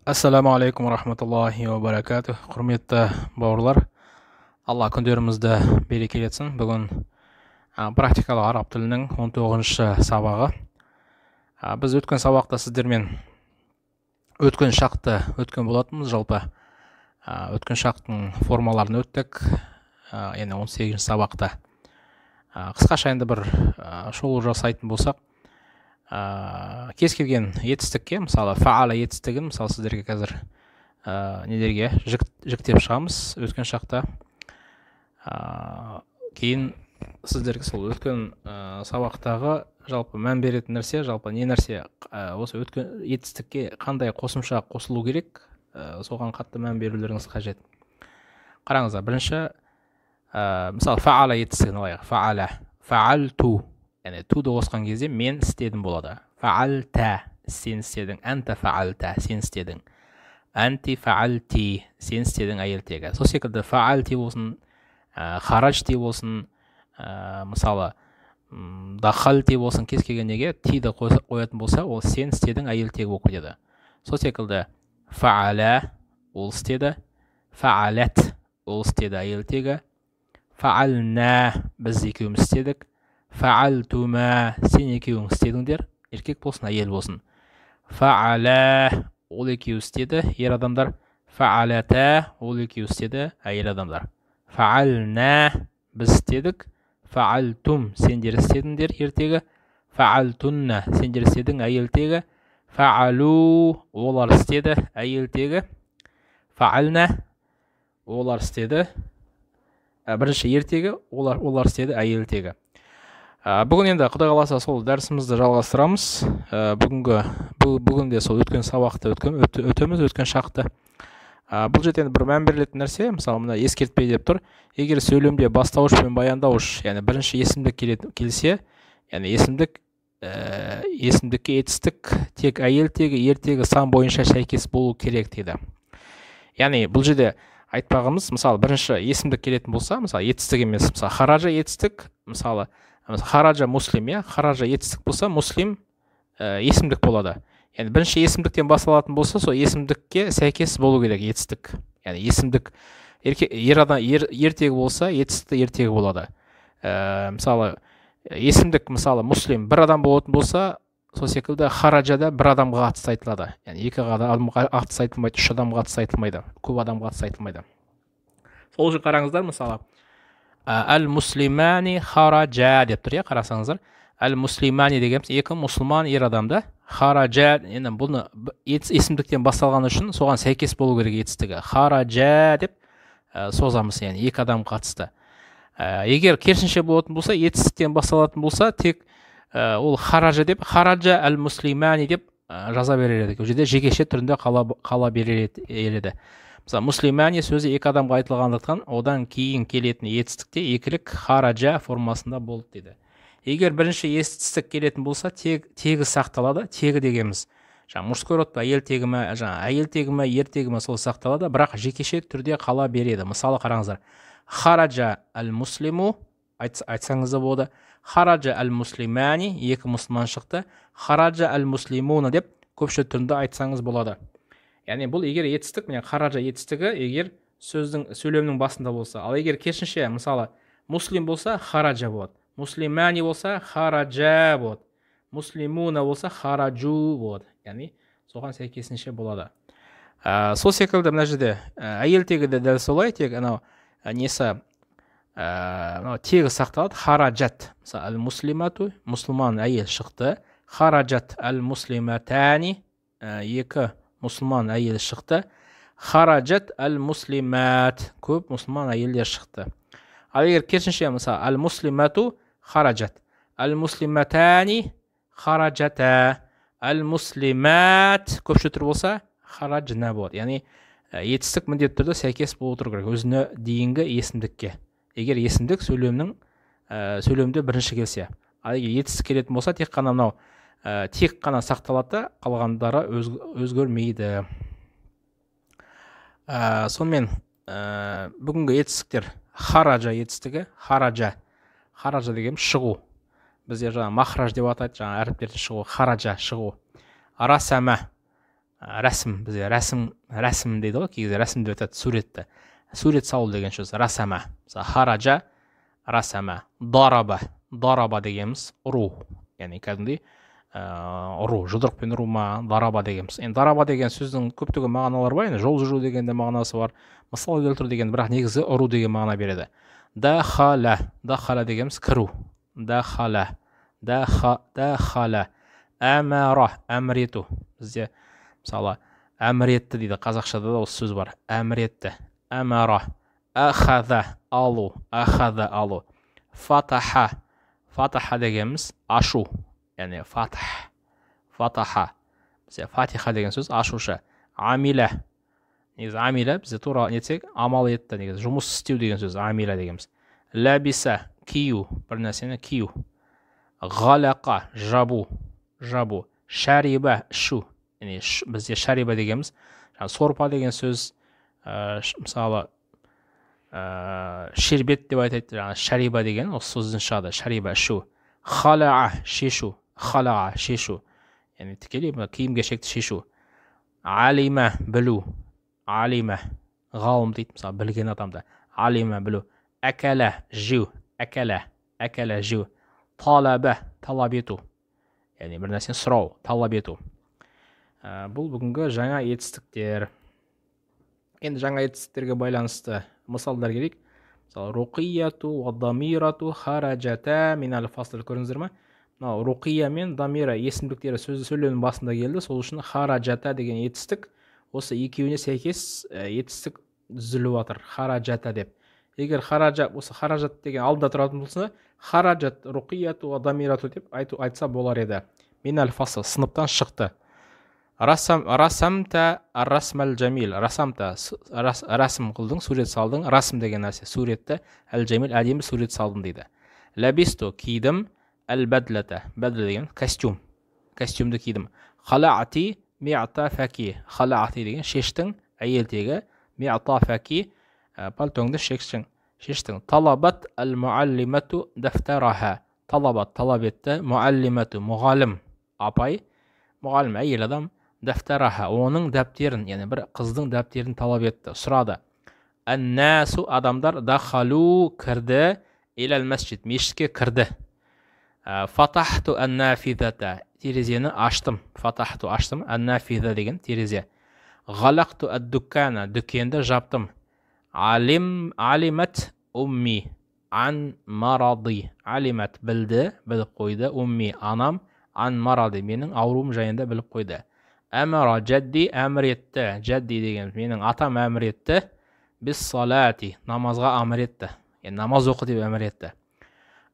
Ассаламу алейкум рахматуллахи ва баракатух. Құрметті бауырлар, Алла күндерімізді берекелетсін. Бүгін практикалық араб тілінің 19-шы сабағы. Біз өткен сабақта сіздермен өткен шақты өткен болатынбыз. Жалпы өткен шақтың формаларын өттік. Яғни 18-ші сабақта. Қысқаша енді бір шолу жасайтын болсақ, кез келген етістікке, мысалы фаала етістігін, мысалы сіздерге қазір нелерге жіктеп шығамыз өткен шақта. Кейін сіздерге сол өткен сабақтағы жалпы мән беретін нәрсе, жалпы не нәрсе, осы өткен етістікке қандай қосымша қосылу керек, соған қатты мән берулеріңіз қажет. Қараңыздар, бірінші, мысалы фаала етістігін алайық. Фаала, фаалту, яғни туды қосқан кезде мен істедім болады. Фаалта, сен істедің. Әнта фаалта, сен істедің. Әнти фаалти, сен істедің әйел тегі. Сол секілді фаалти болсын, харажти болсын, мысалы дахалти болсын, кез келген неге тиді қоятын болса, ол сен істедің әйел тегі болып кетеді. Сол секілді фаала, ол істеді. Фаалат, ол істеді әйел тегі. Фаална, біз екеуміз істедік. Фаалтума, сен екеуің істедіңдер, еркек болсын, әйел болсын. Фаала, ол екеуі істеді, ер адамдар. Фаалата, ол екеуі істеді, әйел адамдар. Фаална, біз істедік. Фаалтум, сендер істедіңдер, ертегі. Фаалтунна, сендер істедің, әйел тегі. Фаалу, олар істеді, әйел тегі. Фаална, олар істеді. Бірінші ертегі, олар істеді, әйел тегі. Бүгін енді Құдай қаласа сол дәрісімізді жалғастырамыз. Бүгін де сол өткен сабақты өтеміз, өткен шақты. Бұл жерде енді бір мән берілетін нәрсе, мысалы мына ескертпе деп тұр. Егер сөйлемде бастауыш пен баяндауыш, яғни бірінші есімдік келсе, яғни есімдікке етістік тек әйел тегі, ер тегі сан бойынша сәйкес болу керек дейді. Яғни бұл жерде айтпағымыз, мысалы бірінші есімдік келетін болса, мысалы етістік емес, мысалы хаража етістік, мысалы хаража муслим, иә, хаража етістік болса, муслим есімдік болады. Яғни бірінші есімдіктен басталатын болса, сол есімдікке сәйкес болу керек етістік. Яғни есімдік ер адам, ер тегі болса, етістікті ер тегі болады. Мысалы есімдік, мысалы муслим бір адам болатын болса, сол секілді харажада бір адамға қатысты айтылады. Яғни екі адамға қатысты айтылмайды, үш адамға қатысты айтылмайды, көп адамға қатысты айтылмайды. Сол үшін қараңыздар, мысалы әл-муслимани хаража деп тұр, иә, қарасаңыздар. Әл-муслимани дегеніміз екі мұсылман ер адамда. Хаража, енді бұны есімдіктен басталған үшін соған сәйкес болу керек етістігі. Хаража деп созамыз, яғни екі адам қатысты. Егер керісінше болатын болса, етістіктен басталатын болса, тек ол хаража деп, хаража әл-муслимани деп жаза берер едік. Ол жерде жекеше түрінде қала берер еді. Мысалы, муслимани сөзі екі адамға айтылғандықтан, одан кейін келетін етістікте екілік хаража формасында болды дейді. Егер бірінші етістік келетін болса, тегі сақталады. Тегі дегеніміз, жаңа мужской род па, әйел тегі ме, жаңа әйел тегі ме, ер тегі ме, сол сақталады, бірақ жекеше түрде қала береді. Мысалы қараңыздар, хаража әл-муслиму айтсаңыз да болады. Хаража әл-муслимани, екі мұсылман шықты. Хаража әл-муслимуна деп көпше түрінде айтсаңыз болады. Яғни бұл егер етістік, міне хаража етістігі егер сөздің, сөйлемнің басында болса, ал егер керісінше, мысалы муслим болса хаража болады, муслимани болса хаража болады, муслимуна болса харажу болады. Яғни соған сәйкесінше болады. Сол секілді мына жерде әйел тегі де дәл солай, тек анау несі, мынау тегі сақталады, харажат. Мысалы әл-муслимату, мұсылман әйел шықты. Харажат әл-муслиматани, екі мұсылман әйел шықты. Харажат әл-муслимат, көп мұсылман әйелдер шықты. Ал егер керісінше, мысалы әл-муслимату харажат, әл-муслиматани харажата, әл-муслимат көпше түр болса харажна болады. Яғни етістік міндетті түрде сәйкес болып отыру керек өзіне дейінгі есімдікке. Егер есімдік сөйлемде бірінші келсе. Ал егер етістік келетін болса, тек қана мынау тек қана сақталады, қалғандары өзгермейді. Сонымен бүгінгі етістіктер хаража етістігі, хаража. Хаража дегеніміз шығу. Бізде жаңа махраж деп атайды, жаңа әріптерден шығу, хаража шығу. Расама, Рәсім, бізде рәсім, рәсім дейді ғой, кей кезде рәсім деп айтады суретті. Сурет салу деген сөз расама. Мысалы, хараджа, расама. Дараба, дараба дегеніміз ұру. Яғни кәдімгідей ұру, жұдырықпен ұру ма, дараба дегеніміз. Енді дараба деген сөздің көптеген мағыналары бар. Енді жол жүру деген де мағынасы бар, мысал келтіру деген, бірақ негізі ұру деген мағына береді. Дахала, дахала дегеніміз кіру. Дахала, дахала. Әмара, әмір ету. Бізде мысалы әмір етті дейді, қазақшада да осы сөз бар. Әмір етті. Әмара. Ахаза, алу. Ахаза, алу. Фатаха, фатаха дегеніміз ашу. Яғни фатах, фатаха. Бізде фатиха деген сөз ашушы. Амила. Негізі амила бізде тура не етсек, амал етті, негізі жұмыс істеу деген сөз амила дегеніміз. Ләбиса, кию, бір нәрсені кию. Ғалақа, жабу, жабу. Шариба, ішу. Яғни бізде шариба дегеніміз сорпа деген сөз, мысалы шербет деп айтады, жаңағы шариба деген осы сөзден шығады. Шариба, ішу. Халаа, шешу. Халаа, шешу. Яғни тікелей киім кешекті шешу. Алима, білу. Алима, ғалым дейді, мысалы білген адамды. Алима, білу. Әкәлә, жеу. Әкәлә, әкәлә, жеу. Талаба, талап ету. Яғни бір нәрсені сұрау, талап ету. Бұл бүгінгі жаңа етістіктер. Енді жаңа етістіктерге байланысты мысалдар керек. Мысалы, руқияту ва дамирату харажата минал фасл, көрдіңіздер ме? Мынау руқия мен дамира есімдіктері сөзі сөйлемнің басында келді. Сол үшін харажата деген етістік осы екеуіне сәйкес етістік түзіліп жатыр. Харажата деп. Егер хаража, осы харажат деген алдында тұратын болса, харажат руқияту ва дамирату деп айтса болар еді. Минал фасл, сыныптан шықты. Расамта ар-расмал жамил. Расамта, расым қылдың, сурет салдың. Расым деген нәрсе суретті, әл-жамил әдемі сурет салдың дейді. Ләбисту, кидім, әл-бәдлата. Бәдла деген костюм. Костюмді кидім. Халаати ми'тафаки. Халаати деген шештің, әйел тегі. Ми'тафаки, пальтоңды шештің. Шештің. Талабат әл-муаллимату дафтараха. Талабат, талап етті. Муаллимату, мұғалім, апай. Мұғалім әйел адам. Дафтараха, оның дәптерін, яғни бір қыздың дәптерін талап етті, сұрады. Ән-насу, адамдар, дахалу, кірді, иләл мәсжид, мешітке кірді. Фатахту ән-нафизата, терезені аштым. Фатахту, аштым, ән-нафиза деген терезе. Ғалақту әд-дуккана, дүкенді жаптым. Алимат умми ан маради. Алимат білді, біліп қойды. Умми, анам, ан маради, менің ауруым жайында біліп қойды. Әмара жәдди, әмір етті. Жәдди деген менің атам әмір етті. Бис салати, намазға әмір етті. Яғни намаз оқы деп әмір етті.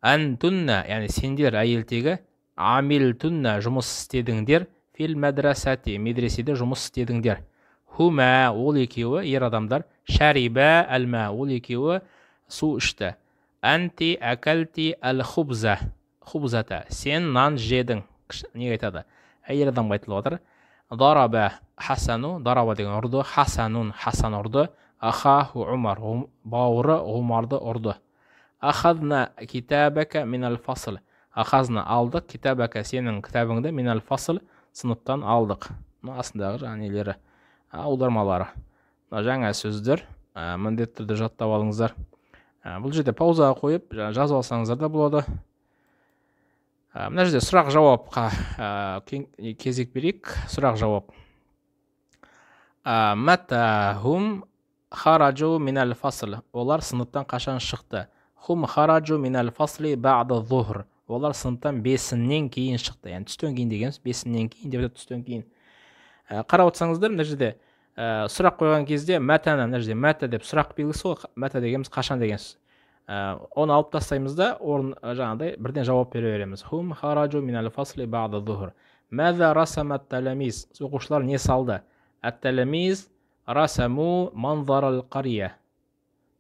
Әнтунна, яғни сендер әйел тегі, амилтунна, жұмыс істедіңдер, фил мадрасати, медреседе жұмыс істедіңдер. Хума, ол екеуі ер адамдар, шариба әлма, ол екеуі су ішті. Әнти әкәлти әл хубза, хубзата, сен нан жедің. Неге айтады? Әйел адамға айтылып отыр. Дараба Хасану, дараба деген ұрды, Хасанун, Хасан ұрды, ахаху Умар, бауыры Умарды ұрды. Ахазна китабака минал фасл. Ахазна алдық, китабака сенің кітабыңды, минал фасл сыныптан алдық. Мына астындағы жаңа нелері, аудармалары. Мына жаңа сөздер, міндетті түрде жаттап алыңыздар. Бұл жерде паузаға қойып, жазып алсаңыздар да болады. Мына жерде сұрақ жауапқа кезек берейік. Сұрақ жауап. Мата хум хараджу минал фасл. Олар сыныптан қашан шықты? Хум хараджу минал фасли ба'да зухр. Олар сыныптан бесіннен кейін шықты. Яғни түстен кейін дегеніміз бесіннен кейін деп айтады, түстен кейін. Қарап отырсаңыздар, мына жерде сұрақ қойған кезде мәтәні, мына жерде мәтә деп сұрақ белгісі ғой. Мәтә дегеніміз қашан деген сөз. Оны алып тастаймыз да, орын жаңағыдай бірден жауап бере береміз. Хум хараджу минал фасли ба'да зухр. Маза расама ат-таламиз? Оқушылар не салды? Ат-таламиз расаму манзар ал-қария.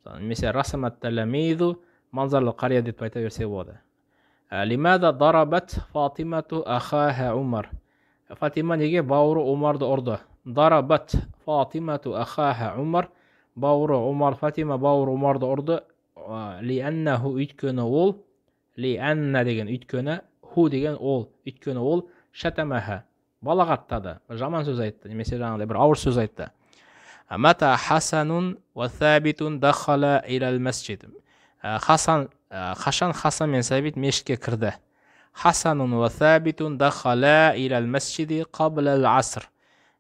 Немесе расама ат-таламизу манзар ал-қария деп айта берсек болады. Лимаза дарабат Фатимату ахаха Умар? Фатима неге бауыры Умарды ұрды? Дарабат Фатимату ахаха Умар. Бауыры Умар, Фатима бауыры Умарды ұрды. Лианнаху, өйткені ол, лианна деген өйткені, ху деген ол, өйткені ол шатамаха, Балағаттады, бір жаман сөз айтты, немесе жаңағыдай бір ауыр сөз айтты. Мата Хасанун уа Сабитун дахала илал масжид. Хасан, қашан Хасан мен Сабит мешітке кірді? Хасанун уа Сабитун дахала илал масжиди қабла ал-аср.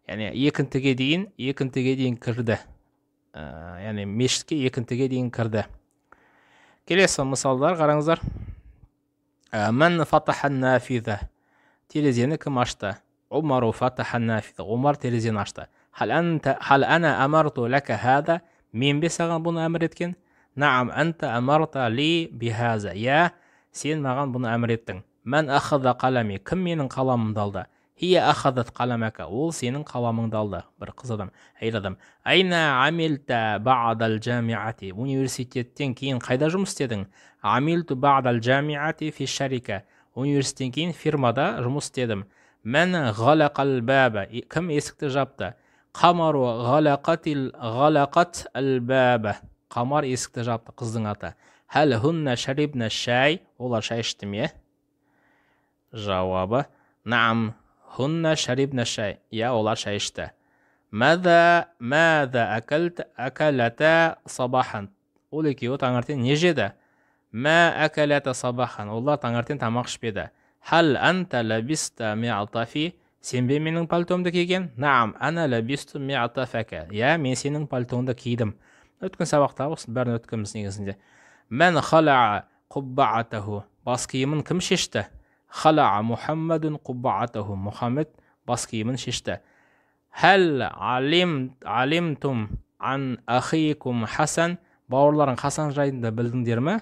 Яғни екінтіге дейін кірді. Яғни мешітке екінтіге дейін кірді. Келесі мысалдар қараңыздар. Мән фатаха нафиза. Терезені кім ашты? Умару фатаха нафиза. Умар терезені ашты. Хал ана амарту лака хада? Мен бе саған бұны әмір еткен? Наам анта амарта ли бихаза. Я, сен маған бұны әмір еттің. Мән ахада қалами. Кім менің қаламымды алды? Хия ахадат қаламака. Ол сенің қаламыңды алды. Бір қыз адам, әйел адам. Айна амилта ба'дал жамиати. Университеттен кейін қайда жұмыс істедің? Амилту ба'дал жамиати фи шарика. Университеттен кейін фирмада жұмыс істедім. Мән ғалақал баба. Кім есікті жапты? Қамару ғалақат әл баба. Қамар есікті жапты, қыздың аты. Хәл хунна шарибна шай. Олар шай ішті ме? Жауабы: Наам. Хунна шарибна шай. Я, олар шай ішті. Маза акалата сабахан. Ол екеуі таңертең не жеді? Ма акалата сабахан. Олар таңертең тамақ ішпеді. Хал анта лабиста ми'атафи. Сен бе менің пальтомды киген? Наам, ана лабисту ми'атафака. Я, мен сенің пальтоңды кидім. Өткен сабақта осының бәрін өткенбіз негізінде. Мән халаа қуббаатаху. Бас киімін кім шешті? Халаа Мухаммадун қуббаатаху. Мұхаммед бас киімін шешті. Хәл алимтум ан ахикум Хасан. Бауырларың Хасан жайында білдіңдер ме?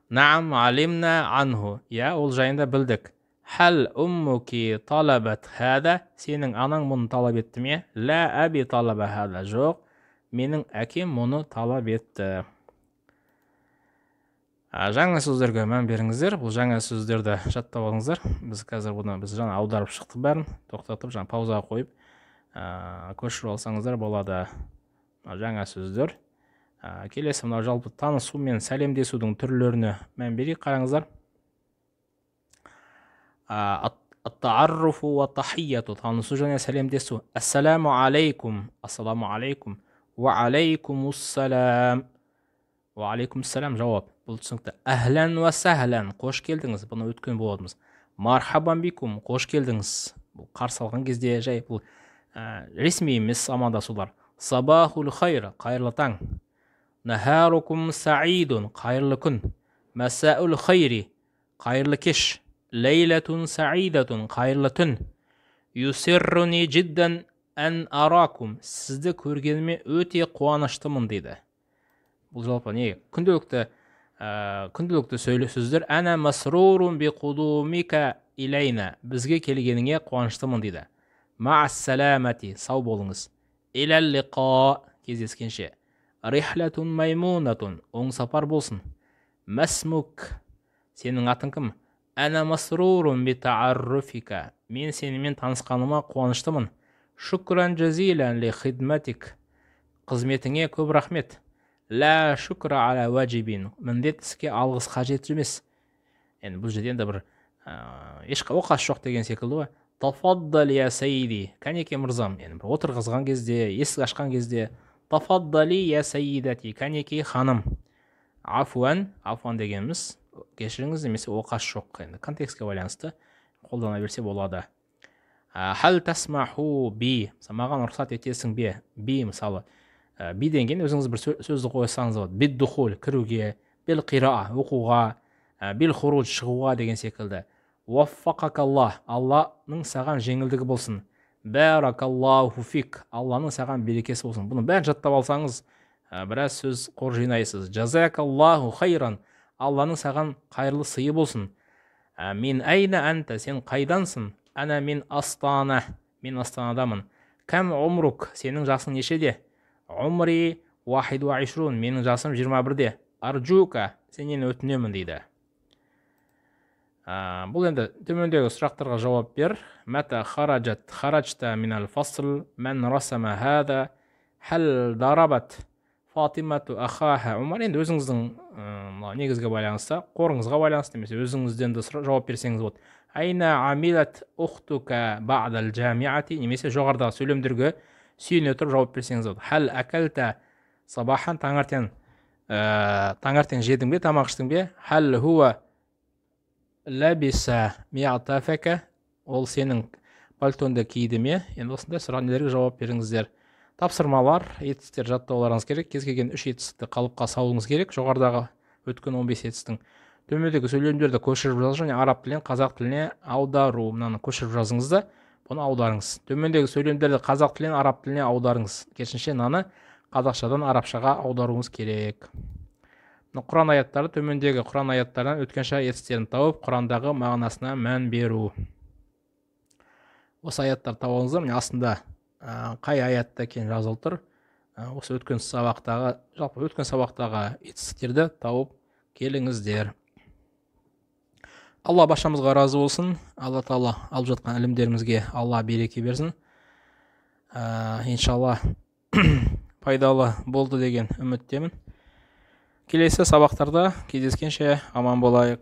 Наам алимна анху. Я, ол жайында білдік. Хәл уммуки талабат хада. Сенің анаң мұны талап етті ме? Ла аби талаба хада. Жоқ, менің әкем мұны талап етті. Жаңа сөздерге мән беріңіздер. Бұл жаңа сөздерді жаттап алыңыздар. Біз қазір бұны жаңа аударып шықтық бәрін. Тоқтатып, жаңа паузаға қойып, көшіріп алсаңыздар болады. Жаңа сөздер. Келесі мынау жалпы танысу мен сәлемдесудің түрлеріне мән берейік, қараңыздар. Ат-таарруфу ва тахияту, танысу және сәлемдесу. Ассаламу алейкум, ассаламу алейкум, уа алейкумуссалам. Уа алейкумуссалам жауап. Бұл түсінікті. Әхлән уа сәхлән, қош келдіңіз. Бұны өткен болатынбыз. Мархабан бикум, қош келдіңіз. Бұл қарсы алған кезде жай бұл ресми емес амандасулар. Сабахул хайр, қайырлы таң. Нахарукум саидун, қайырлы күн. Масаул хайри, қайырлы кеш. Лейлатун саидатун, қайырлы түн. Юсирруни жиддан ан аракум, сізді көргеніме өте қуаныштымын дейді. Бұл жалпы не? Күнделікті сөздер. Ана масрурун би қудумика илайна, бізге келгеніңе қуаныштымын дейді. Ма'ас-саламати, сау болыңыз. Илал лиқа, кездескенше. Рихлатун маймунатун, оң сапар болсын. Масмук, сенің атың кім? Ана масрурун би таарруфика, мен сенімен танысқаныма қуаныштымын. Шукран жазилан ли хидматик, қызметіңе көп рахмет. Ла шукра ала ваджибин, міндет іске алғыс қажет емес. Енді бұл жерде енді бір еш оқасы жоқ деген секілді ғой. Тафаддал я сайиди, кәнеке мырзам, енді бір отырғызған кезде, есік ашқан кезде. Тафаддали я сайидати, кәнеке ханым. Афуан, афуан дегеніміз кешіріңіз немесе оқасы жоқ. Енді контекстке байланысты қолдана берсе болады. Хал тасмаху би, маған рұқсат етесің бе? Би мысалы, би деген өзіңіз бір сөзді қойсаңыз болады. Биддухул, кіруге, бил қираа, оқуға, бил хуруж, шығуға деген секілді. Уаффақакаллах, Алланың саған жеңілдігі болсын. Бәракаллаху фик, Алланың саған берекесі болсын. Бұның бәрін жаттап алсаңыз, біраз сөз қор жинайсыз. Жазакаллаху хайран, Алланың саған қайырлы сыйы болсын. Мин айна анта, сен қайдансың? Ана мин Астана, мен Астанадамын. Кәм умрук, сенің жасың нешеде? Умри 21, менің жасым 21-де. Арджука, сенен өтінемін дейді. Бұл енді төмендегі сұрақтарға жауап бер. Мәта хараджат хараджта минал фасл, мән расама хада, хал дарабат Фатимату ахаха Умар. Енді өзіңіздің негізге байланысты, қорыңызға байланысты немесе өзіңізден де жауап берсеңіз болады. Айна амилат ухтука ба'дал жамиати, немесе жоғарыдағы сөйлемдерге сүйене отырып жауап берсеңіз болады. Хал акалта сабахан, таңертең жедің бе, тамақ іштің бе? Хал хуа лабиса ми'тафака, ол сенің пальтонды киді ме? Енді осындай сұрақ нелерге жауап беріңіздер. Тапсырмалар, етістіктер жаттауларыңыз керек. Кез келген 3 етістікті қалыпқа салуыңыз керек. Жоғарыдағы өткен 15 етістің. Төмендегі сөйлемдерді көшіріп жазу және араб тілінен қазақ тіліне аудару. Мынаны көшіріп жазыңыз да, бұны аударыңыз. Төмендегі сөйлемдерді қазақ тілінен араб тіліне аударыңыз. Керісінше мынаны қазақшадан арабшаға аударуыңыз керек. Мына Құран аяттары, төмендегі Құран аяттарынан өткен шақ етістерін тауып, Құрандағы мағынасына мән беру. Осы аяттарды табыңыздар. Міне астында қай аятта екені жазылып тұр. Осы өткен сабақтағы, жалпы өткен сабақтағы етістіктерді тауып келіңіздер. Алла баршамызға разы болсын. Алла тағала алып жатқан ілімдерімізге Алла береке берсін. Иншалла пайдалы болды деген үміттемін. Келесі сабақтарда кездескенше аман болайық.